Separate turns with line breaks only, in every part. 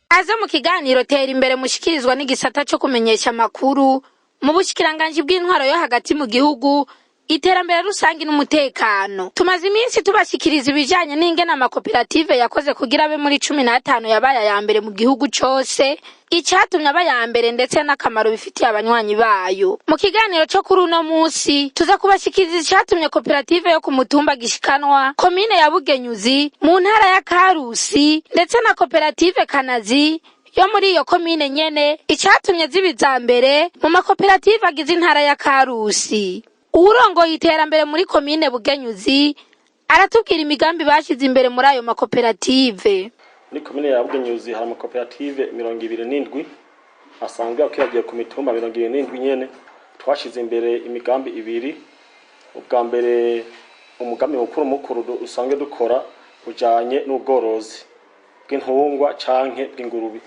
Aze mu kiganiro Tera Imbere mushikirizwa n'igisata co kumenyesha amakuru mu bushikiranganji bw'intwaro yo hagati mu gihugu, iterambere rusangi n'umutekano. Tumaze iminsi tubashikiriza ibijanye n'ingene amakoperative yakoze kugira abe muri 15 yabaye aya mbere mu gihugu cose, icatumye aba aya mbere ndetse n'akamaro bifitiye abanywanyi bayo. Mu kiganiro co kuri uno musi tuza kubashikiriza icatumye koperative yo ku mutumba Gishikanwa, komine ya Bugenyuzi, mu ntara ya Karusi, ndetse na koperative Kanazi yo muri iyo komine nyene, icatumye ziba iza mbere mu makoperative agize intara ya Karusi. Uwurongoye iterambere muri komine Bugenyuzi aratubwira imigambi bashize imbere muri ayo makoperative.
Muri komine ya Bugenyuzi hari amakoperative 27 asanzwe akwiragiye ku mitumba 27 nyene. Twashize imbere imigambi ibiri. Ubwa mbere, umugambi mukuru mukuru usanzwe dukora ujanye n'ubworozi bw'intungwa canke bw'ingurube.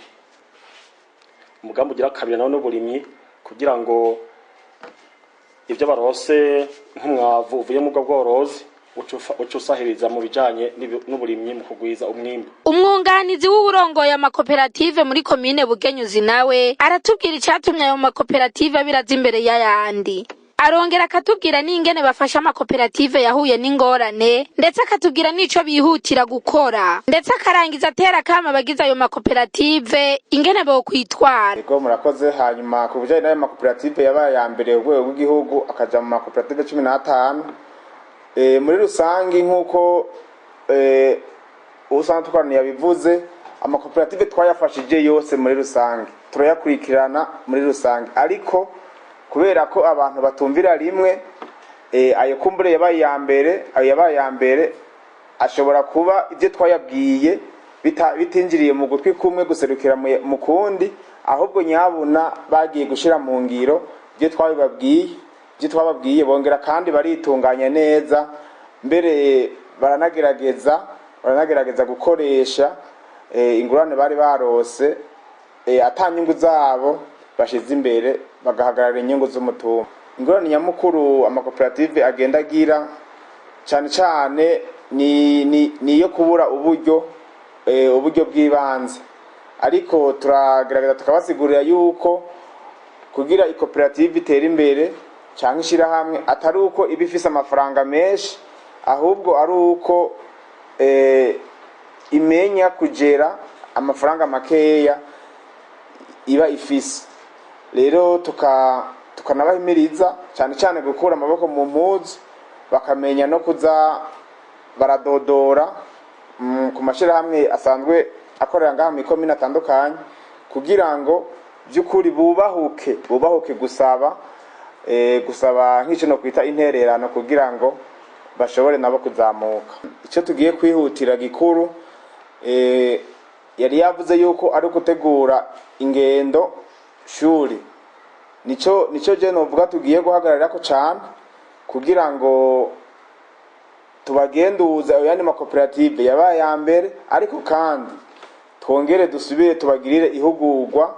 Umugambi ugira kabiri nawo n'uburimyi, kugira ngo ivyo barose nk'umwavu uvuye mu bwo bworozi uca usahiriza mu bijanye n'uburimyi mu kugwiza umwimbu.
Umwunganizi w'uwurongoye amakoperative muri komine Bugenyuzi nawe aratubwira icatumye ayo makoperative abiraza imbere y'ayandi. Arongera akatubwira n'ingene bafasha amakoperative yahuye n'ingorane, ndetse akatubwira n'ico bihutira gukora, ndetse akarangiza atera akamo abagize ayo makoperative ingene bokwitwara.
Ego, murakoze. Hanyuma ku bijanye n'ayo makoperative yabaye aya mbere ku rwego rw'igihugu, akaja mu makoperative 15, muri rusangi, nk'uko usanzwe tukorana yabivuze, amakoperative twayafashije yose muri rusange, turayakurikirana muri rusange. Ariko kubera ko abantu batumvira rimwe, ayo kumbure yabaye iya mbere, ayo yabaye iya mbere ashobora kuba ibyo twayabwiye bitinjiriye mu gutwi kumwe guserukira mu kundi. Ahubwo nyabuna bagiye gushira mu ngiro ibyo twabibabwiye, ibyo twababwiye, bongera kandi baritunganya neza. Mbere baranagerageza gukoresha ingurane bari barose, ata nyungu zabo bashize imbere, bagahagarara inyungu z'umutumba. Ingorane nyamukuru amakoperative agenda agira cyane cyane ni iyo kubura uburyo bw'ibanze. Ariko turagerageza tukabasigurira yuko kugira ikoperative itere imbere cyangwa ishyirahamwe atari uko iba ifise amafaranga menshi, ahubwo ari uko imenya kugera amafaranga makeya iba ifise. Rero tukanabahimiriza cyane cyane gukura amaboko mu mpuzu, bakamenya no kuza baradodora ku mashyirahamwe asanzwe akorera ngaha mu ikomine atandukanye, kugira ngo by'ukuri bubahuke gusaba nk'icyo no kwita intererano, kugira ngo bashobore nabo kuzamuka. Icyo tugiye kwihutira gikuru, yari yavuze yuko ari gutegura ingendo shuri, nico je novuga tugiye guhagararira ko cane, kugira ngo tubagenduze ayo yandi makoperative yabaye ya mbere. Ariko kandi twongere dusubire tubagirire ihugurwa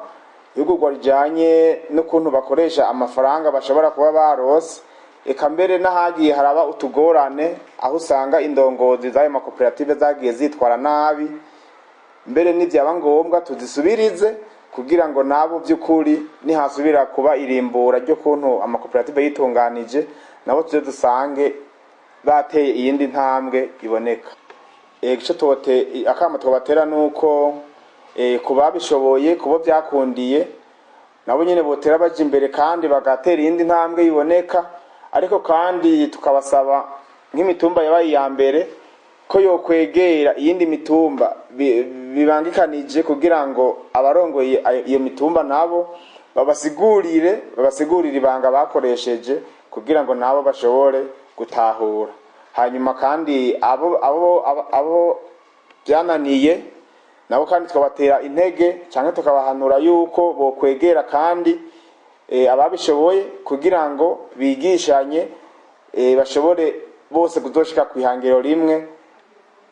rijanye n'ukuntu bakoresha amafaranga bashobora kuba barose. Eka mbere n'ahagiye haraba utugorane, aho usanga indongozi z'ayo makoperative zagiye zitwara nabi, mbere nivyaba ngombwa tuzisubirize, kugira ngo nabo by'ukuri nihasubira kuba irimbura ry'ukuntu amakoperative yitunganije, nabo tuze dusange bateye iyindi ntambwe iboneka. Ico tote akamo twobatera nuko ku babishoboye, kubo byakundiye, nabo nyene botera baja imbere kandi bagatera iyindi ntambwe iboneka. Ariko kandi tukabasaba nk'imitumba yabaye iya mbere ko yokwegera iyindi mitumba bibangikanije, kugira ngo abarongoye iyo mitumba nabo babasigurire ibanga bakoresheje, kugira ngo nabo bashobore gutahura. Hanyuma kandi abo byananiye nabo kandi tukabatera intege cyangwa tukabahanura yuko bokwegera kandi ababishoboye kugira ngo bigishanye, bashobore bose kuzoshika kw'ihangiro rimwe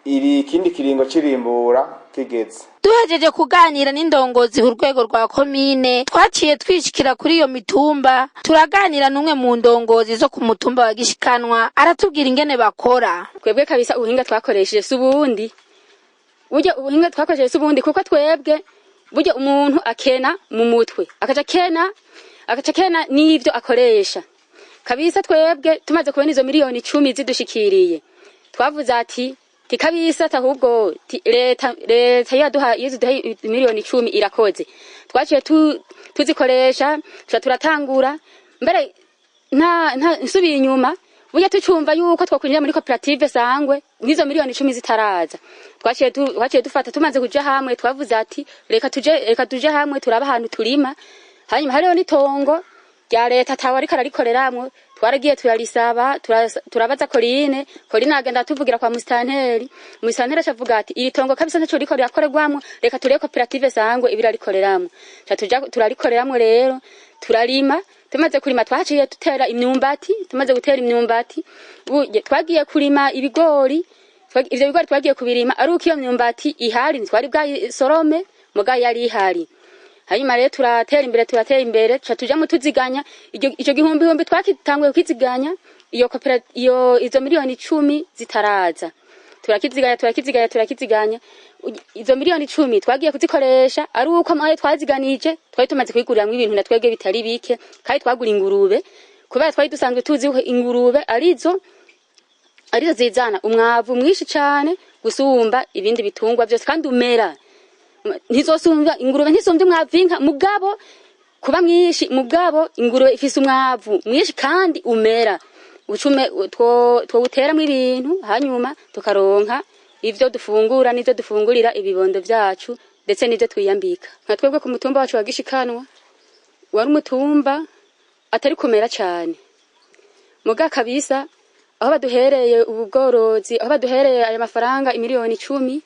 iri ikindi kiringo cirimbura kigeze.
Duhejeje kuganira n'indongozi ku rwego rwa komine, twaciye twishikira kuri iyo mitumba, turaganira n'umwe mu ndongozi zo ku mutumba wa Gishikanwa, aratubwira ingene bakora.
Twebwe kabisa ubuhinga twakoresheje si ubundi burya, ubuhinga twakoresheje si ubundi, kuko twebwe burya umuntu akena mu mutwe, akaca akena n'ivyo akoresha. Kabisa twebwe tumaze kubona izo miliyoni 10 zidushikiriye, twavuze ati tikabisa ahubwo leta yaduha, iyo ziduha miliyoni 10 irakoze. Twaciye tuzikoresha, tuca turatangura. Mbere nta nsubiye inyuma, burya tucumva yuko twakwinjira muri koperative Sangwe n'izo miliyoni 10 zitaraza, twaciye dufata, tumaze kuja hamwe twavuze ati reka tuje hamwe turabe ahantu turima. Hanyuma hariho n'itongo rya leta atawe ariko ararikoreramwo, twaragiye turarisaba, turabaza Korine. Korine agenda atuvugira kwa musitanteri. Musitanteri acavuga ati iri tongo kabisa ntaco riko rirakorerwamwo, reka turebe koperative Sangwe ibirarikoreramwo. Ca tuja turarikoreramwo rero, turarima. Tumaze kurima twaciye dutera imyumbati. Tumaze gutera imyumbati, twagiye kurima ibigori. Ivyo bigori twagiye kubirima ari uko iyo myumbati ihari, ntitwari bwayisorome muga yari ihari. Hanyuma rero turatera imbere, turatera imbere, tuca tuja mu tuziganya. Ico gihumbihumbi twakitanguye kukiziganya iyo izo miliyoni 10 zitaraza. Turakiziganya, turakiziganya, turakiziganya. Izo miliyoni 10 twagiye kuzikoresha ari uko mwayo twaziganije twari tumaze kwiguriramwo ibintu na twebwe bitari bike, kandi twagura ingurube kubera twari dusanzwe tuzi ko ingurube arizo zizana umwavu mwinshi cane gusumba ibindi bitungwa vyose, kandi umera ntizosumba ingurube, ntisumbya umwavu inka mugabo kuba mwinshi, mugabo ingurube ifise umwavu mwinshi kandi umera ucume twowuteramwo ibintu, hanyuma tukaronka ivyo dufungura n'ivyo dufungurira ibibondo vyacu, ndetse n'ivyo twiyambika. Nka twebwe ku mutumba wacu wa Gishikanwa, wari umutumba atari kumera cane, muga kabisa aho baduhereye ubu bworozi, aho baduhereye aya mafaranga imiliyoni 10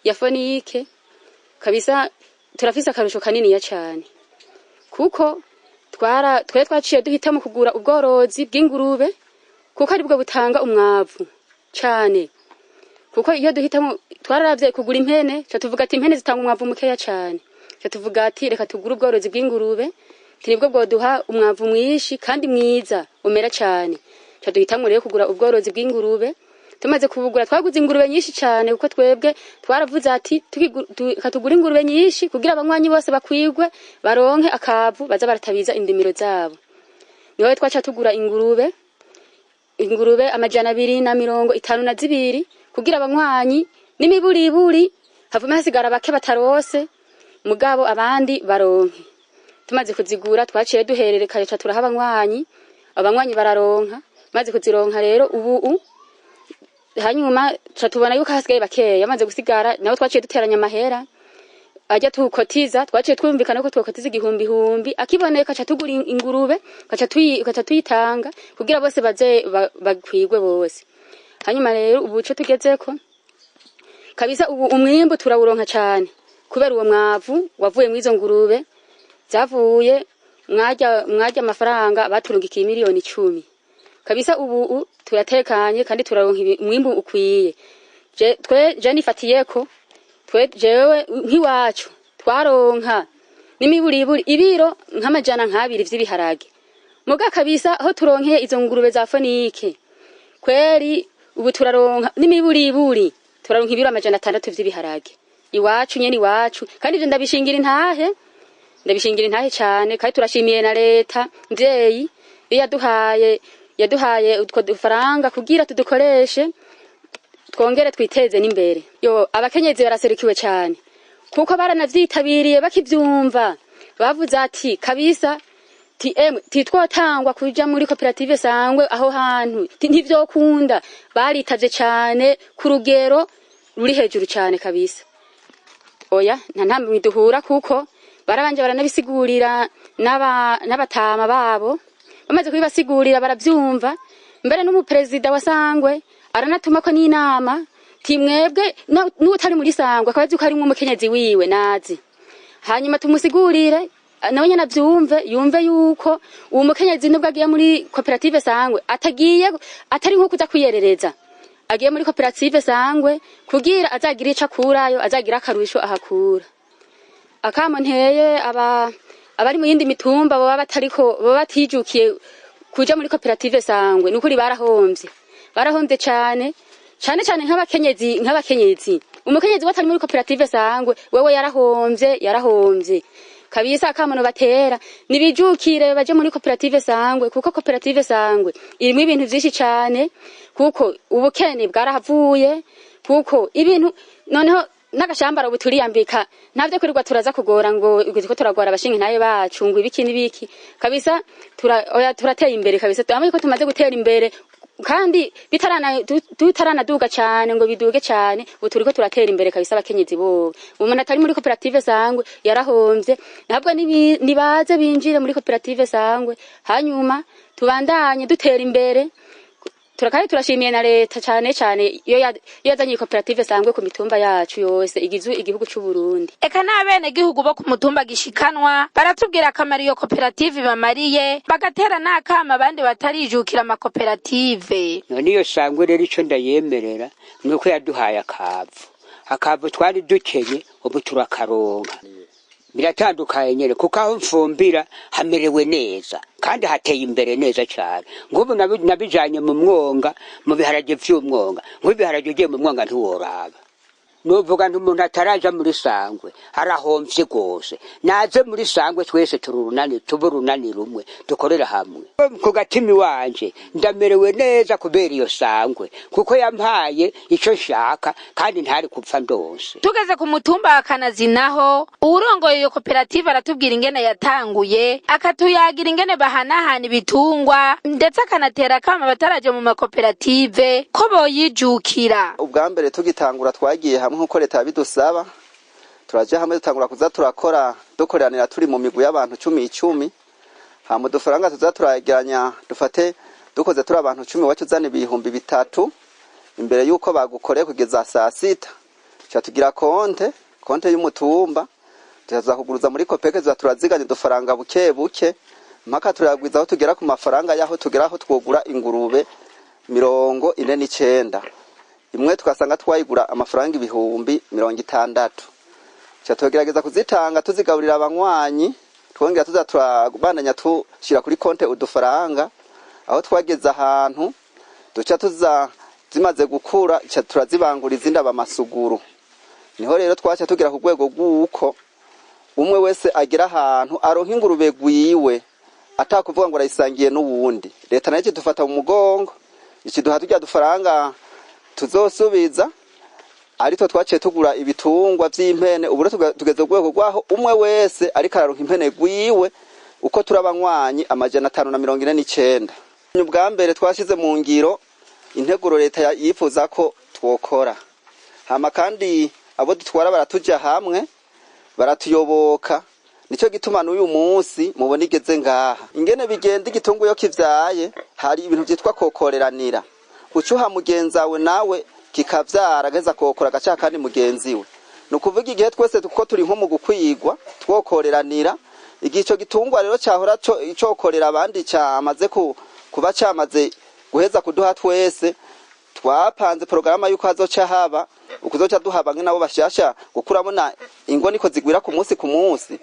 ya FONIC, kabisa turafise akarusho kaniniya cane, kuko twe twaciye duhitamo kugura ubworozi bw'ingurube, kuko aribwo butanga umwavu cane. Kuko iyo duhitamo, twararavye kugura impene, ca tuvuga ati impene zitanga umwavu mukeya cane. Ca tuvuga ati reka tugure ubworozi bw'ingurube, nibwo bwoduha umwavu mwinshi kandi mwiza umera cane. Ca duhitamwo rero kugura ubworozi bw'ingurube. Tumaze kubugura, twaguze ingurube nyinshi cane, kuko twebwe twaravuze ati reka tugure ingurube nyinshi kugira abanywanyi bose bakwigwe, baronke akavu baza baratabiza indimiro zabo. Niho twaca tugura ingurube 252, kugira abanywanyi n'imiburiburi havume hasigara bake batarose, mugabo abandi baronke. Tumaze kuzigura twaciye duhererekanya, ca turaha abanywanyi, abanywanyi bararonka. Maze kuzironka rero ubu hanyuma ca tubona yuko hasigaye bakeya. Amaze gusigara nabo twaciye duteranya amahera ajya tukotiza, twaciye twumvikana ko twokotiza igihumbi humbi, akiboneka ca tugura ingurube, kaca tuyitanga kugira bose baze bakwigwe bose. Hanyuma rero ubu ico tugezeko kabisa, ubu umwimbu turawuronka cane kubera uwo mwavu wavuye mw'izo ngurube zavuye mwarya amafaranga baturungikiye miliyoni 10. Kabisa ubu turatekanye kandi turaronka umwimbu ukwiye. Twe je nifatiyeko, twe jewe nk'iwacu twaronka n'imiburiburi ibiro nk'200 vy'ibiharage, muga kabisa aho turonkeye izo ngurube za FONIC, kweri ubu turaronka n'imiburiburi, turaronka ibiro 600 vy'ibiharage iwacu nyene iwacu. Kandi ivyo ndabishingira intahe, ndabishingira intahe cane. Kandi turashimiye na leta mvyeyi iyo yaduhaye utwo dufaranga kugira tudukoreshe, twongere twiteze n'imbere. Yo, abakenyezi baraserukiwe cane, kuko baranavyitabiriye bakivyumva, bavuze ati kabisa ti emwe titwotangwa kuja muri koperative Sangwe aho hantu ntivyokunda. Baritavye cane ku rugero ruri hejuru cane kabisa. Oya, nta ntambwe duhura, kuko barabanje baranabisigurira n'abatama babo. Bamaze kubibasigurira baravyumva. Mbere n'umuperezida wa Sangwe aranatumako n'inama ti mwebwe n'utari muri Sangwe akaba azi ko harimwo umukenyezi wiwe nazi, hanyuma tumusigurire. Nawe nyene avyumve, yumve yuko uwo mukenyezi nubwo agiye muri koperative Sangwe, atagiye atari nko kuza kwiyerereza, agiye muri koperative Sangwe kugira azagire ico akurayo, azagira akarusho ahakura. Akamo nteye aba abari mu yindi mitumba baba batariko, baba batijukiye kuja muri koperative Sangwe, nukuri barahomvye, barahomvye cane cane cane, nk'abakenyezi. Umukenyezi watari muri koperative Sangwe wewe yarahomvye, yarahomvye kabisa. Akamono batera nibijukire baje muri koperative Sangwe, kuko koperative Sangwe irimo ibintu vyinshi cane, kuko ubukene bwarahavuye, kuko ibintu noneho n'agashambara ubu turiyambika, ntavyo kwirirwa turaza kugora ngo ko turagora abashinga ntaye bacu ngo ibiki n'ibiki kabisa. Oya, turateye imbere kabisa, turabona ko tumaze gutera imbere kandi bitarana tutaranaduga cane ngo biduge cane. Ubu turiko turatera imbere kabisa. Abakenyezi bobo, umuntu atari muri koperative Sangwe yarahomvye. Ntabwo nibaze binjire muri koperative Sangwe, hanyuma tubandanye dutera imbere. Turakandi turashimiye na leta cane cane iyo yazanye koperative Sangwe ku mitumba yacu yose igize igihugu c'u Burundi.
Eka n'abenegihugu bo ku mutumba Gishikanwa baratubwira akamaro iyo koperative bamariye, bagatera n'akama abandi batarijukira amakoperative.
None iyo Sangwe rero, ico ndayemerera ni uko yaduhaye akavu, akavu twari dukenye ubu turakaronka. Biratandukanye nyene, kuko aho mfumbira hamerewe neza kandi hateye imbere neza cane. Nk'ubu nabijanye mu mwonga, mu biharage vy'umwonga. Nk'ibiharage ugiye mu mwonga ntiworaba. Nuvuga nti umuntu ataraja muri Sangwe arahomvye rwose. Naze muri Sangwe, twese turi urunani, tube urunani rumwe, dukorera hamwe. Ku gatima wanje ndamerewe neza kubera iyo Sangwe, kuko yampaye ico nshaka kandi ntari kupfa ndonse.
Tugeze ku mutumba wa Kanazi naho, uwurongoye iyo koperative aratubwira ingene yatanguye, akatuyagira ingene bahanahana ibitungwa, ndetse akanatera akama abataraja mu makoperative ko boyijukira.
Ubwa mbere tugitangura twagiye hamwe nk'uko leta yabidusaba, turaja hamwe, dutangura kuza turakora, dukoreranira turi mu migwi y'abantu 10 10. Hama udufaranga tuza turageranya, dufate dukoze turi abantu 10, wacu uzana 3000 imbere y'uko bagukoreye kugeza saa sita. Tuca tugira konte y'umutumba, tuza kuguruza muri COOPEC, tuza turaziganya udufaranga buke buke mpaka turagwiza aho tugera ku mafaranga y'aho tugera aho twogura ingurube 49, imwe tugasanga twayigura amafaranga 60,000. Tuca tugerageza kuzitanga, tuzigaburira abanywanyi, twongera tuza turabandanya tushira kuri konte udufaranga, aho twageze ahantu duca tuza zimaze gukura ca turazibangura, izindi aba amasuguru. Niho rero twaca tugera ku rwego rw'uko umwe wese agira ahantu aronka ingurube gwiwe, atakuvuga ngo arayisangiye n'uwundi. Leta nayo ikidufata mu mugongo, ikiduha turya dufaranga tuzosubiza, aritwo twaciye tugura ibitungwa vy'impene. Ubu rero tugeze ku rwego rwaho umwe wese ariko araronka impene gwiwe, uko turi abanywanyi 549. Ubwa mbere twashize mu ngiro integuro leta yifuza ko twokora, hama kandi abo dutwara baratuja hamwe, baratuyoboka. Nico gituma n'uyu munsi mubona igeze ngaha. Ingene bigenda, igitungu iyo kivyaye hari ibintu vyitwa kokoreranira. Ucuha mugenzawe nawe kikavyara, agaheza kokora, agaca kandi mugenzi we. Ni ukuvuga igihe twese kuko turi nko mu gukwigwa twokoreranira, igihe ico gitungwa rero cahora cokorera abandi camaze kuba camaze guheza kuduha twese, twapanze porogaramu yuko hazoca haba ukuzoca duha bamwe nabo bashasha gukurabona ingo niko zigwira ku munsi ku munsi.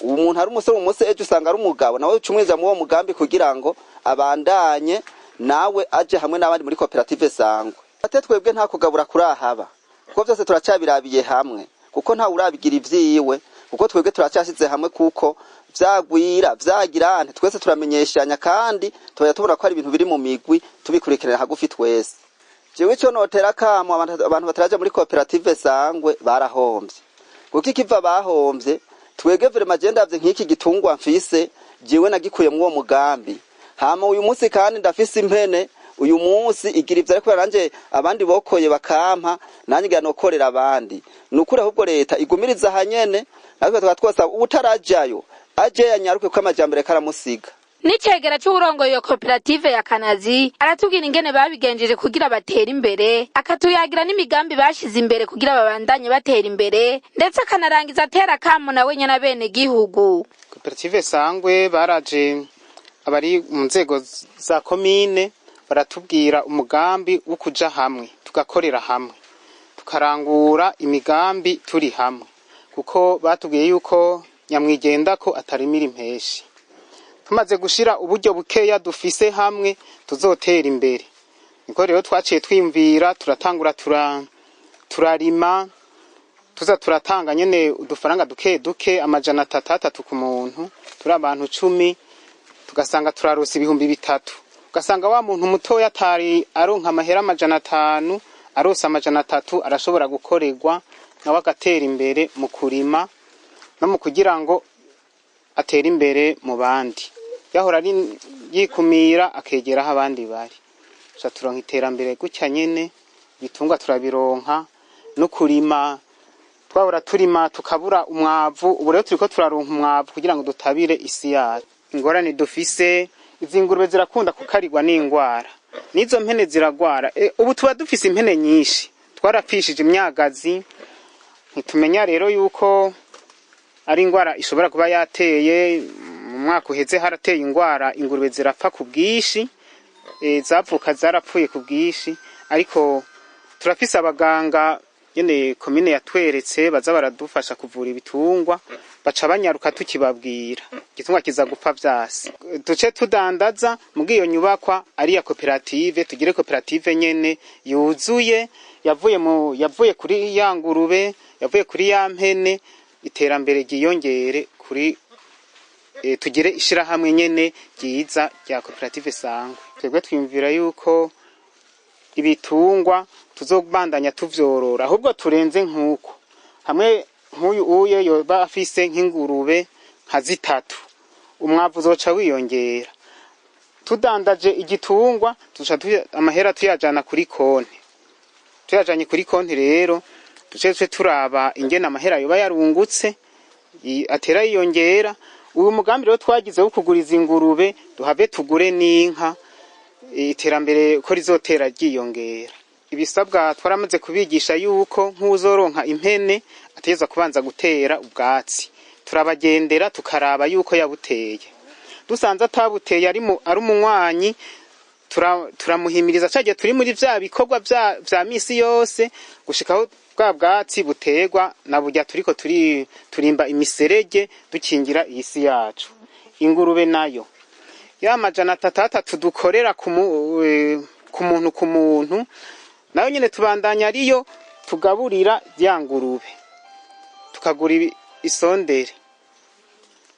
Umuntu ari umusore umunsi, ejo usanga ari umugabo, nawe uca umwinjira muri uwo mugambi kugira ngo abandanye nawe aje hamwe n'abandi muri koperative Sangwe. Ate twebwe nta kugabura kurahaba, kuko vyose turacabirabiye hamwe, kuko nta urabigira ivyiwe, kuko twebwe turacyashyize hamwe, kuko vyagwira vyagirane twese turamenyeshanya, kandi tubaya tubona ko ari ibintu biri mu migwi, tubikurikiranira hagufi twese. Jewe ico notera kamo abantu bataraja muri koperative Sangwe, barahomvye, kuko ikiva bahomvye, twebwe vraiment je ndavye nk'iki gitungwa mfise, jewe nagikuye mw'uwo mugambi. Hama uyu munsi kandi ndafise impene, uyu munsi igira ivyo, ariko nanje abandi bokoye bakampa, nanjye ngira nokorera abandi. Ni ukuri ahubwo leta igumiriza ahanyene, natwe tukaba twosaba uwutarajayo aje yanyaruke, kuko amajambere karamusiga.
N'icegera c'uwurongoye iyo koperative ya Kanazi aratubwira ingene babigenjeje kugira batere imbere, akatuyagira n'imigambi bashize imbere kugira babandanye batera imbere, ndetse akanarangiza atera akamo nawe nyene abenegihugu.
Koperative Sangwe baraje abari mu nzego za komine baratubwira umugambi wo kuja hamwe, tugakorera hamwe, tukarangura imigambi turi hamwe, kuko batubwiye yuko nyamwigenda ko atarimira impeshi. Tumaze gushira uburyo bukeya dufise hamwe tuzotera imbere. Niko rero twaciye twiyumvira, turatangura turarima, tuza turatanga nyene udufaranga duke duke, 300 ku muntu, turi abantu 10, tugasanga turaronse 3000. Ugasanga wa muntu mutoya atari aronka amahera 500, aronse 300 arashobora gukorerwa nawe agatera imbere mu kurima no mu kugira ngo atere imbere mu bandi. Yahora ari yikumira akegera aho abandi bari. Tuca turonka iterambere gutya nyene, ibitungwa turabironka, no kurima twahora turima tukabura umwavu, ubu rero turiko turaronka umwavu kugira ngo dutabire isi yacu. Ingorane dufise, izi ngurube zirakunda kukarirwa n'ingwara, n'izo mpene ziragwara. Ubu tuba dufise impene nyinshi, twarapfishije imyagazi, ntitumenya rero yuko ari ingwara ishobora kuba yateye. Mu mwaka uheze harateye ingwara, ingurube zirapfa ku bwinshi, zavuka zarapfuye ku bwinshi, ariko turafise abaganga nyene komine yatweretse baza baradufasha kuvura ibitungwa, baca banyaruka tukibabwira igitungwa kiza gupfa vyase. Duce tudandaza mugi iyo nyubakwa ari ya koperative, tugire koperative nyene yuzuye, yavuye kuri ya ngurube, yavuye kuri ya mpene, iterambere ryiyongere kuri tugire ishirahamwe nyene ryiza rya koperative Sangwe. Twebwe twiyumvira yuko ibitungwa tuzobandanya tuvyorora, ahubwo turenze nkuko hamwe nk'uyu uye yoba afise nk'ingurube nka 3, umwavu uzoca wiyongera. Tudandaje igitungwa tuca amahera tuyajana kuri konti, tuyajanye kuri konti rero duce turaba ingene amahera yoba yarungutse atera yiyongera. Uyu mugambi rero twagize wo kuguriza ingurube, duhave tugure n'inka, iterambere ko rizotera ryiyongera. Ibisabwa twaramaze kubigisha yuko nk'uzoronka impene ategerezwa kubanza gutera ubwatsi, turabagendera tukaraba yuko yabuteye. Dusanze atabuteye ari umunywanyi, turamuhimiriza cagiye turi muri vya bikorwa vya misi yose gushikaho bwa bwatsi buterwa na burya turiko turimba imiserege dukingira iyi si yacu. Ingurube nayo ya 300 dukorera ku muntu ku muntu, nayo nyene tubandanya ariyo tugaburira ya ngurube, tukagura isondere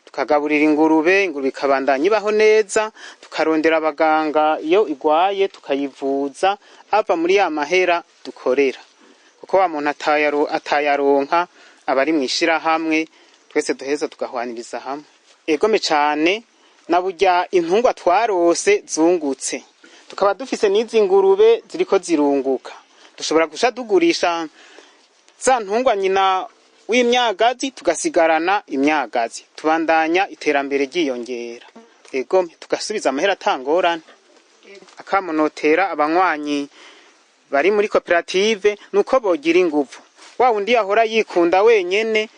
tukagaburira ingurube, ingurube ikabandanya ibaho neza, tukarondera abaganga iyo igwaye tukayivuza, ava muri ya mahera dukorera, kuko wa muntu atayaronka aba ari mw'ishirahamwe, twese duheza tugahwaniriza hamwe. Egome cane na burya intungwa twarose zungutse, tukaba dufise n'izi ngurube ziriko zirunguka, dushobora guca tugurisha za ntungwa nyina w'imyagazi tugasigarana imyagazi, tubandanya iterambere ryiyongera. Egome tugasubiza amahera atangorane. Akamunotera abanywanyi bari muri koperative nuko bogira inguvu. Wa wundi yahora yikunda wenyene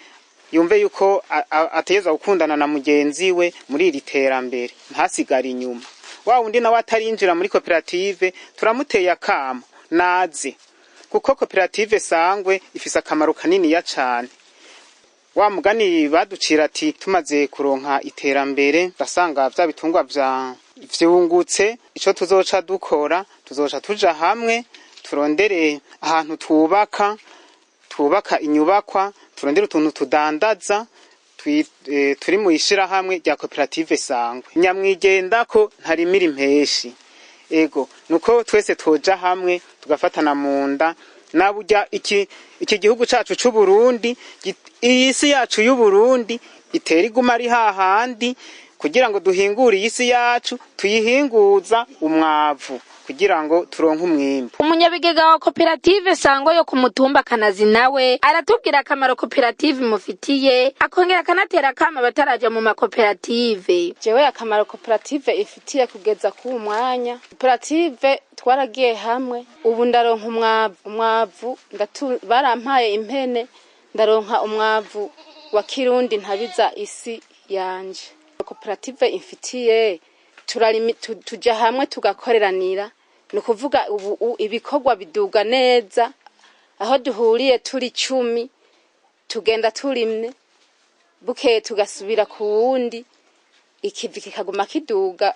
yumve yuko ategezwa gukundana na mugenzi we muri iri terambere, ntasigare inyuma. Wa wundi nawe atarinjira muri koperative turamuteye akamo naze, kuko koperative Sangwe ifise akamaro kaniniya cane. Wa mugani baducira ati tumaze kuronka iterambere basanga vya bitungwa vya vyungutse, ico tuzoca dukora tuzoca tuja hamwe turondere ahantu twubaka inyubakwa, turondere utuntu tudandaza turi mu ishirahamwe rya koperative Sangwe. Nyamwigenda ko ntarimira impeshi. Ego nuko twese twoja hamwe tugafatana mu nda, naburya iki gihugu cacu c'u Burundi, iyi si yacu y'u Burundi itera iguma ari hahandi, kugira ngo duhingure iyi si yacu tuyihinguza umwavu kugira ngo turonke umwimbu.
Umunyabigega wa koperative Sangwe yo ku mutumba Kanazi nawe aratubwira akamaro koperative imufitiye, akongera akanatera akamo abataraja mu makoperative.
Jewe akamaro koperative ifitiye kugeza ku mwanya, koperative twaragiye hamwe, ubu ndaronka umwavu, barampaye impene, ndaronka umwavu wa Kirundi ntabiza isi yanje. Koperative imfitiye, tuja hamwe tugakoreranira, ni ukuvuga ubu ibikorwa biduga neza. Aho duhuriye turi 10, tugenda turimye, bukeye tugasubira ku wundi, ikivi kikaguma kiduga,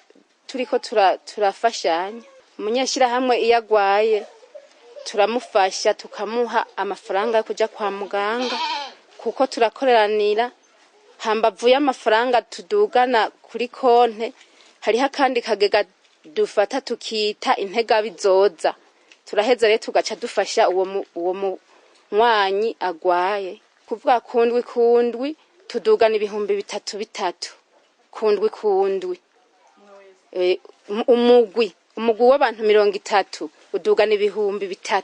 turiko turafashanya. Umunyeshirahamwe iyo agwaye turamufasha, tukamuha amafaranga yo kuja kwa muganga, kuko turakoreranira. Hambavu y'amafaranga tudugana kuri konte, hariho akandi kagega dufata tukita integabizoza. Turaheza rero tugaca dufasha uwo munywanyi agwaye. Kuvuga kundwi kundwi tudugana 3,000 kundwi kundwi. Umugwi w'abantu 30 udugana 3,000,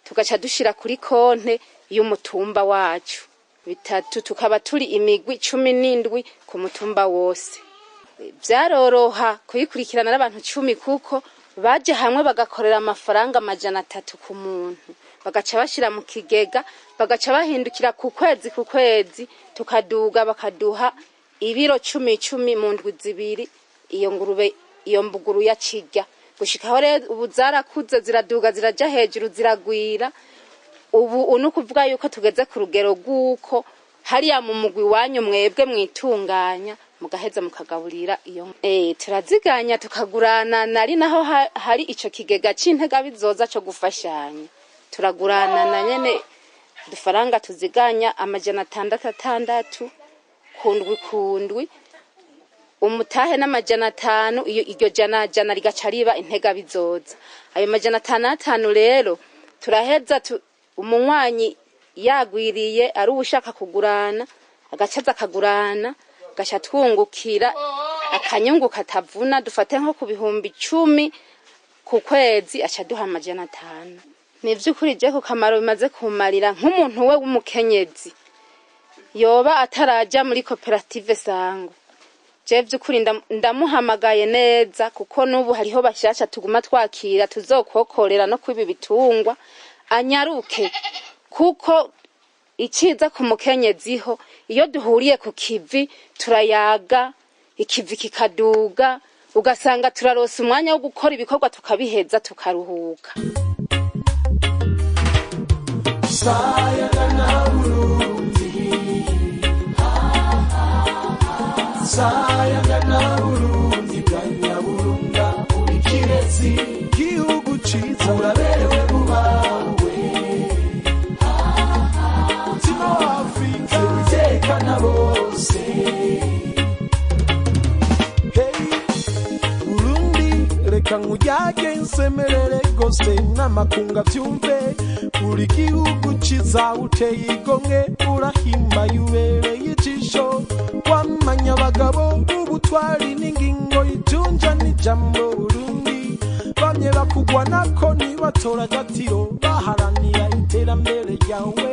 tugaca dushira kuri konte y'umutumba wacu 3, tukaba turi imigwi 17 ku mutumba wose. Vyaroroha kuyikurikirana n'abantu 10, kuko baje hamwe bagakorera amafaranga 300 ku muntu, bagaca bashira mu kigega, bagaca bahindukira ku kwezi ku kwezi, tukaduga bakaduha ibiro 10 10 mu ndwi 2. Iyo ngurube, iyo mbuguru yakirya gushikaho rero ubu zarakuze, ziraduga, ziraja hejuru, ziragwira. Ubu ni ukuvuga yuko tugeze ku rugero rw'uko hariya mu mugwi wanyu mwebwe mwitunganya, mugaheza mukagaburira iyo. Turaziganya tukagurana, nari naho hari ico kigega c'integabizoza co gufashanya, turagurana na nyene dufaranga tuziganya 600 kundwi kundwi, umutahe n'500. Iyo iryo jana jana rigaca riba integabizoza. Ayo 500 rero turaheza umunywanyi yagwiriye ari ushaka kugurana, agacaza akagurana, gaca twungukira akanyungu katavuna. Dufate nko ku 10,000 ku kwezi, aca duha 500. Ni vy'ukuri je ku kamaro bimaze kumarira nk'umuntu we w'umukenyezi yoba ataraja muri koperative Sangwe, je vy'ukuri ndamuhamagaye neza, kuko n'ubu hariho bashasha tuguma twakira tuzokokorera no kwibi bitungwa, anyaruke, kuko iciza ku mukenyeziho iyo duhuriye ku kivi turayaga, ikivi kikaduga, ugasanga turaronsa umwanya wo gukora ibikorwa tukabiheza tukaruhuka.
Sayangana Burundi, sayangana Burundi bwa Nyaburunga, uri kirezi gihugu ciza, uraberewe bubawe, mutima wa Afrika utekana bose. Hey Burundi, reka nkujyage nsemerere gose n'amakunga vyumve, uri gihugu ciza uteye igomwe, urahimbaye ubereye ijisho, wamanya abagabo ubutwari n'ingingo itunja n'ijambo. Burundi bamye bakugwa nako ntibatora agatiro, baharanira iterambere ryawe,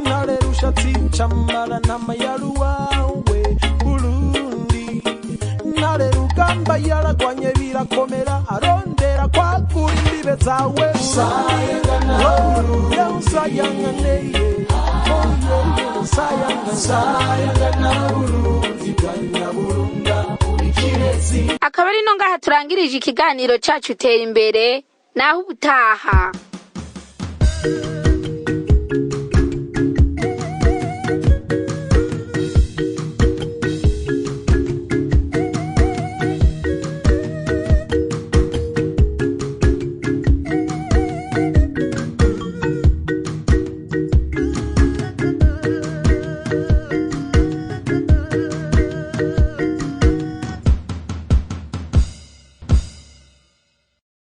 ntare rushatsi camara n'amayaruwawe. Burundi ntare rugamba yaragwanye birakomera, arondera kwagura imbibe zawe.
Akaba ari no ngaha turangirije ikiganiro cacu Tera Imbere, naho ubutaha.